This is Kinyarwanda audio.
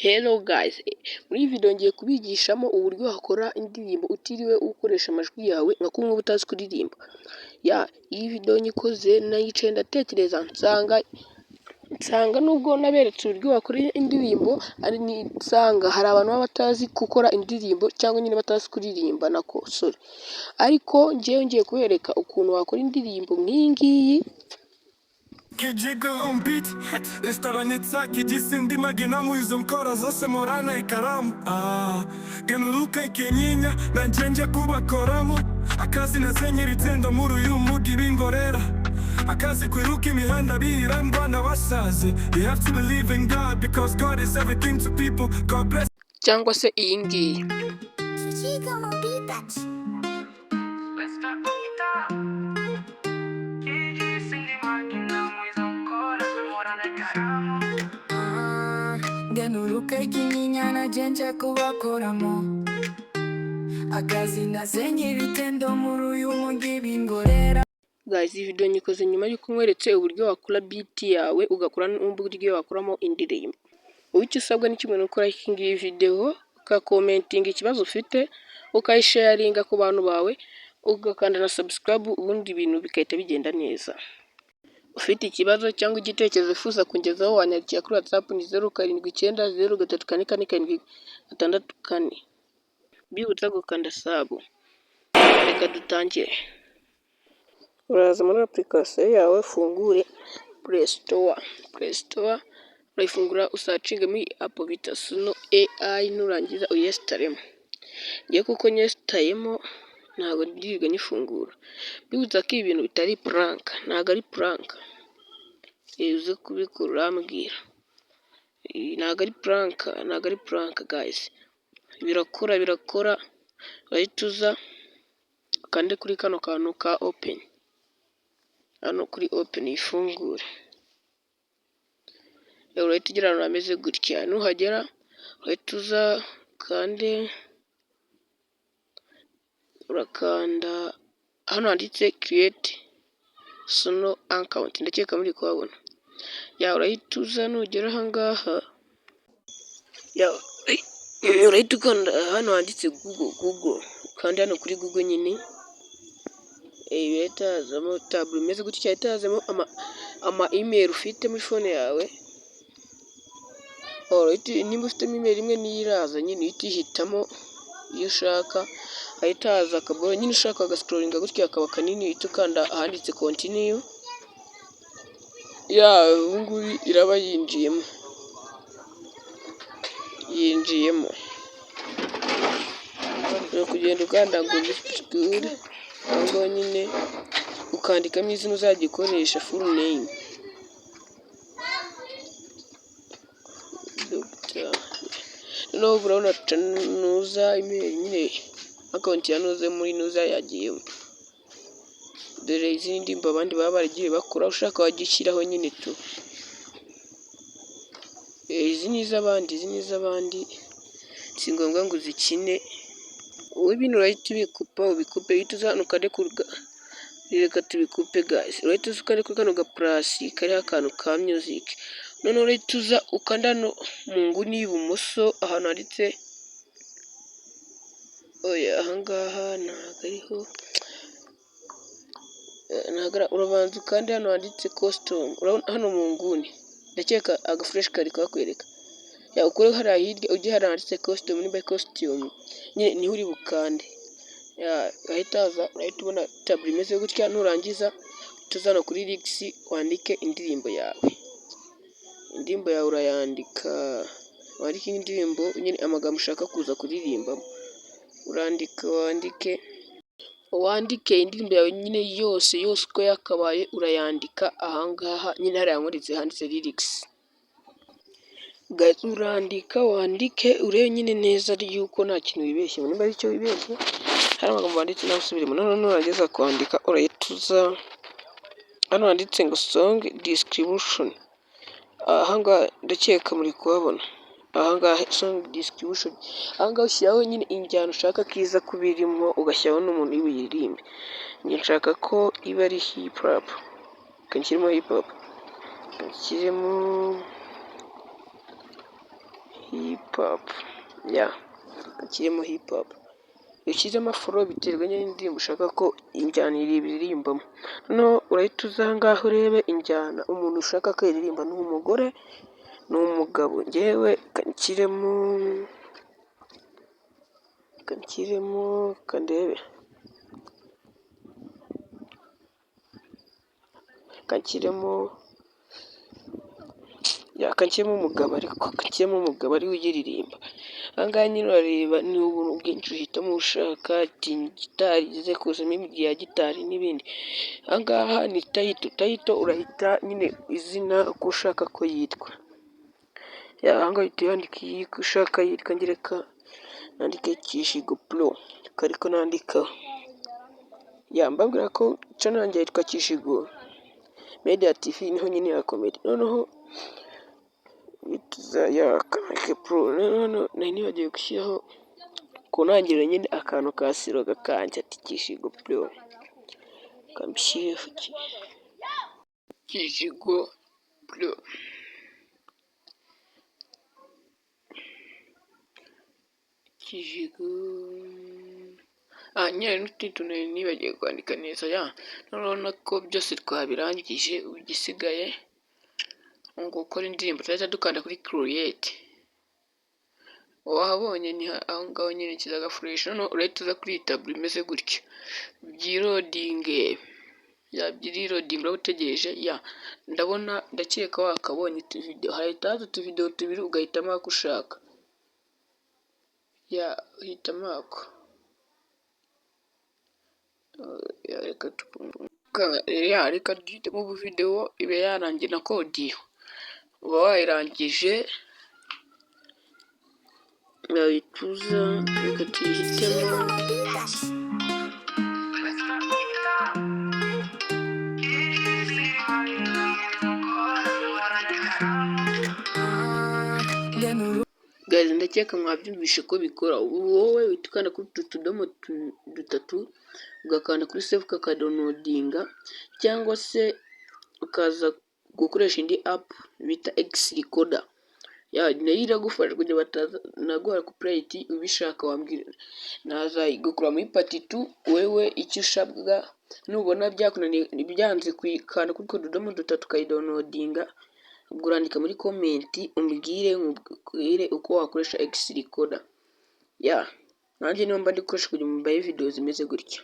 Hello guys, muri iyi video ngiye kubigishamo uburyo wakora indirimbo utiriwe ukoresha amajwi yawe nka kumwe uba utazi kuririmba. Ya, iyi video nyikoze nayicaye ndatekereza, nsanga nubwo naberetse uburyo wakora indirimbo, nsanga hari abantu baba batazi gukora indirimbo cyangwa nyine batazi kuririmba nako, sorry. Ariko njyewe ngiye kubereka ukuntu wakora indirimbo nk'iyi ngiyi. Kijigo on beat. Restaurant kijisindi maginamu. Izo mkora zose morana ikaramu. Ah, genuruka ikinyinya nanjenje kubakoramo akazi nazenyera itendo muri uyu mugi bingorera akazi kwiruka imihanda birangwa n'abasazi. You have to believe in God because God is everything to people. God bless. Cyangwa se iyi ngiyi. Kijigo on beat. Ngenuruka ikinyinya najenje kubakoramo akazi nazenyera itendo muri uyu mugi bingorera. Guys, iyi video nyikoze nyuma y'uko nkweretse uburyo wakora beat yawe, ugakora n'uburyo wakoramo indirimbo. Wowe icyo usabwa ni kimwe, ni ukora iyi video, ugakomentinga ikibazo ufite, ukayisharinga ku bantu bawe, ugakanda na subscribe, ubundi ibintu bigahita bigenda neza. Ufite ikibazo cyangwa igitekerezo wifuza kungezaho, wanyandikira kuri WhatsApp, ni 0790344764. Mbibutsa gukanda sub. Reka dutangire. Uraza muri application yawe, ufungure Play Store. Play Store urayifungura, usearchingemo iyi app bita Suno AI, nurangiza uyinstallemo. Ngewe kuko nyinstalleyemo ntabwo ndirirwa nyifungura. Mbibutsa ko ibi bintu bitari prank, ntabwo ari prank. Uze kubikora urambwira. Ntabwo ari prank, ntabwo ari prank guys, birakora, birakora. Urahita uza ukande kuri kano kantu ka open hano, kuri open uyifungure. Urahita ugera ahantu hameze gutya. Nuhagera urahita uza ukande, urakanda hano handitse "Create Suno account", ndakeka muri kuhabona. Ya, urahita uza, nugera aha ngaha urahita ukanda hano handitse Google. Google, ukanda hano kuri Google nyine, birahita hazamo taburo imeze gutya, hahita hazamo ama email ufite muri phone yawe. Nimba ufitemo email imwe niyo iraza nyine, uhita uyihitamo iyo ushaka. Hahita haza akaboro nyine, ushaka ugascrollinga gutya kakaba kanini, uhita ukanda ahanditse "Continue". Ya, ubu ngubu iraba yinjiyemo, yinjiyemo. Ni ukugenda ukanda ngo "Good", aho ngaho nyine ukandikamo izina uzajya ukoresha, full name. Noneho urabona nuza email nyine, account ya nuza muri nuza yagiyemo. Dore izindi ndirimbo abandi baba baragiye bakora, ushaka wajya ushyiraho nyine tu. Izi ni iz'abandi, izi ni iz'abandi, si ngombwa ngo uzikine wowe. Bino urahita ubikupa, ubikupe, uhita uza hano ukande ku, reka tubikupe guys. Urahita uza ukande kuri kano ga plus kariho akantu ka music. Noneho urahita uza ukanda hano mu nguni y'ibumoso ahantu handitse, oya, ahangaha ntabwo ariho. Urabanza ukande hano handitse "Custom", hano mu nguni, ndakeka agaflèche kari kuhakwereka. Ukore hariya hirya, ujye hariya handitse "Custom", niba ari costume nyine niho uri bukande. Urahita haza, urahita ubona taburo imeze gutya. Nurangiza uhite uza hano kuri lyrics, wandike indirimbo yawe. Indirimbo yawe urayandika, wandike indirimbo nyine, amagambo ushaka kuza kuririmbamo. Urandika, wandike, wandike indirimbo yawe nyine yose yose uko yakabaye, urayandika ahangaha nyine hariya nkuritse handitse "Lyrics". Urandika, wandike, urebe nyine neza yuko nta kintu wibeshye. Niba ari icyo wibeshye, hari amagambo wanditse nawe usubiremo. Noneho nurangiza kwandika, urahita uza hano handitse ngo "Song description", ahangaha ndakeka muri kuhabona. Ahangaha "Song description", ahangaha ushyiraho nyine injyana ushaka ko iza kuba irimo, ugashyiraho n'umuntu uri buyiririmbe. Njye nshaka ko iba ari hip hop, reka nshyiremo hip hop, nshyiremo Hip hop, ya nshyiremo hip hop. Iyo ushyizemo afro biterwa n'indirimbo ushaka ko injyana iririmbamo. Noneho urahita uza aha ngaha urebe injyana umuntu ushaka ko ayiririmba, ni umugore, ni umugabo? Njyewe reka nshyiremo, reka ndebe, reka nshyiremo, reka nshyiremo umugabo, ariko reka nshyiremo umugabo ariwe uyiririmba. Aha ngaha nyine urareba, ni ubuntu bwinshi, uhitamo uwo ushaka, gitari ize kuzamo imirya ya gitari n'ibindi. Aha ngaha ni title, title urahita nyine izina uko ushaka ko yitwa. Aha ngaha uhita uyandika uko ushaka yitwa, njye reka nandike Kishigo Pro, reka ariko nandikaho. Mbabwira ko channel yanjye yitwa Kishigo Media TV, niho nyine ya comedy. Noneho Pro, noneho nari nibagiwe gushyiraho ku ntangiriro nyine akantu ka slogan kanjye, ati Kishigo Pro. Reka mbishyireho Kishigo Pro. Kishigo, nyine n'utundi tuntu nari nibagiwe kwandika neza. Ya, noneho urabona ko byose twabirangije, ubu igisigaye ni ugukora indirimbo, turahita dukanda kuri create. Wahabonye, ni aho ngaho nyine nshyize agafureshi. Noneho urahita uza kuri iyi tableau imeze gutya, byiloadinge, biriloadinga, uraba utegereje. Ya, ndabona, ndakeka wakabonye utuvideo, hahita haza utuvideo tubiri, ugahitamo ako ushaka. Ya, uhitamo ako. Ya, reka duhitemo ubuvideo, ibe yarangiye na audio uba wayirangije, wahita uza, reka tuyihitemo. Chico Beat. Guys, ndakeka mwabyumvishe ko bikora. Ubu wowe uhita ukanda kuri utu tudomo dutatu, ugakanda kuri save, kakadownloadinga, cyangwa se ukaza gukoresha indi app bita X Recorder. Ya, nayo iragufasha kugira bataza naguha copyright. Ubishaka wambwira, nazayigukura muri part 2. Wewe icyo usabwa, nubona byakunaniye, byanze kuyikanda kuri utwo tudomo dutatu ukayidownloadinga, ubwo urandika muri comment umbwire, nkubwire uko wakoresha X Recorder. Ya, nanjye niyo mba ndi gukoresha kugira ngo mbahe video zimeze gutya.